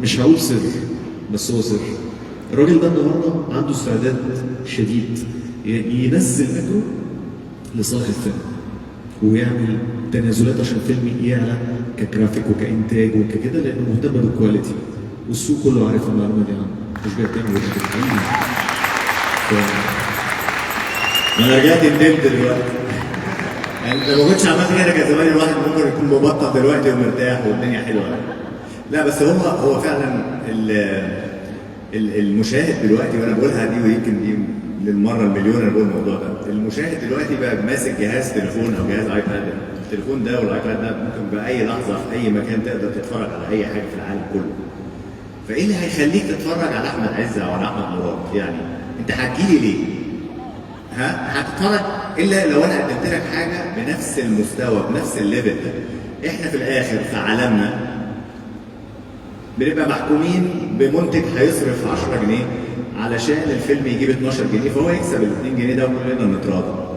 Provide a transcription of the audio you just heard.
مش هقول سر، بس هو سر. الراجل ده النهارده عنده استعداد شديد ينزل اجره لصالح الفيلم، ويعمل تنازلات عشان الفيلم يعلى كجرافيك وكانتاج وككده، لانه مهتم بال quality، والسوق كله عارف المعلومة دي عنه، مش بيهتم بالحقيقي. انا رجعت ندمت دلوقتي. يعني لو ما كنتش عملت كده كان زمان الواحد ممكن يكون مبطل دلوقتي ومرتاح والدنيا حلوة. لا بس هو فعلا المشاهد دلوقتي، وانا بقولها دي ويمكن دي للمرة المليون انا بقول الموضوع ده، المشاهد دلوقتي بقى ماسك جهاز تليفون او جهاز iPad. التليفون ده وال iPad ده ممكن باي لحظة في اي مكان تقدر تتفرج على اي حاجة في العالم كله. فايه اللي هيخليك تتفرج على احمد عز او على احمد مراد؟ يعني انت هتجيلي ليه؟ ها هتتفرج الا لو انا قدمت لك حاجة بنفس المستوى بنفس ال level ده. احنا في الاخر في عالمنا بنبقى محكومين بمنتج هيصرف 10 جنيه علشان الفيلم يجيب 12 جنيه، فهو يكسب ال 2 جنيه ده وكلنا نتراضى.